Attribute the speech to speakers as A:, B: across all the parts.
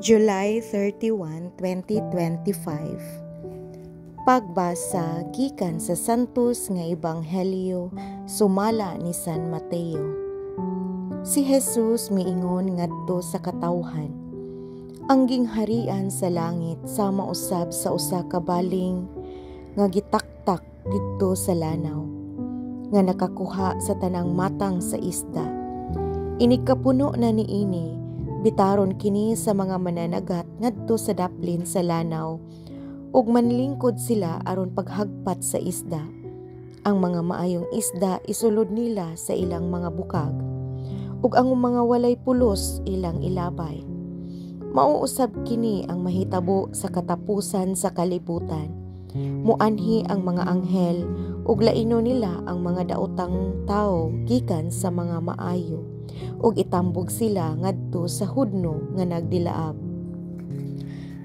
A: July 31, 2025. Pagbasa gikan sa Santos nga Ebanghelyo sumala ni San Mateo. Si Jesus miingon ngadto sa katawhan: "Ang gingharian sa langit sama usab sa usa ka baling nga gitaktak didto sa lanaw nga nakakuha sa tanang matang sa isda. Inig kapuno na niini, bitaron kini sa mga mananagat ngadto sa daplin sa lanaw ug manlingkod sila aron paghagpat sa isda. Ang mga maayong isda isulod nila sa ilang mga bukag ug ang mga walay pulos ilang ilabay. Mao usab kini ang mahitabo sa katapusan sa kalibutan. Muanhi ang mga anghel ug lainon nila ang mga daotang tawo gikan sa mga maayo ug itambog sila ngadto sa hudno nga nagdilaab.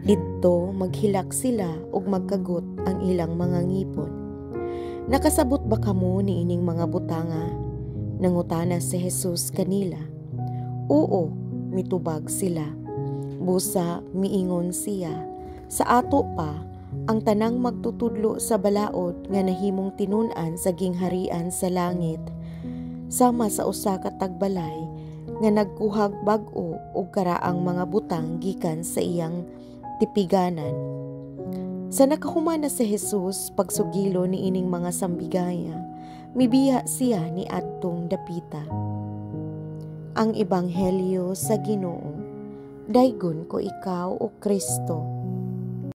A: Didto maghilak sila ug magkagot ang ilang mga ngipon. Nakasabot ba kamo niining mga butanga?" Nangutana si Jesus kanila. "Oo," mitubag sila. Busa miingon siya, "Sa ato pa, ang tanang magtutudlo sa balaod nga nahimong tinun-an sa gingharian sa langit sama sa usa ka tagbalay nga nagkuhag bag-o og karaang mga butang gikan sa iyang tipiganan." Sa nakahuman na si Jesus pagsugilo niining mga sambigaya, mibiya siya ni adtong dapita. Ang Ebanghelyo sa Ginoo. Daygon ko ikaw, o Kristo.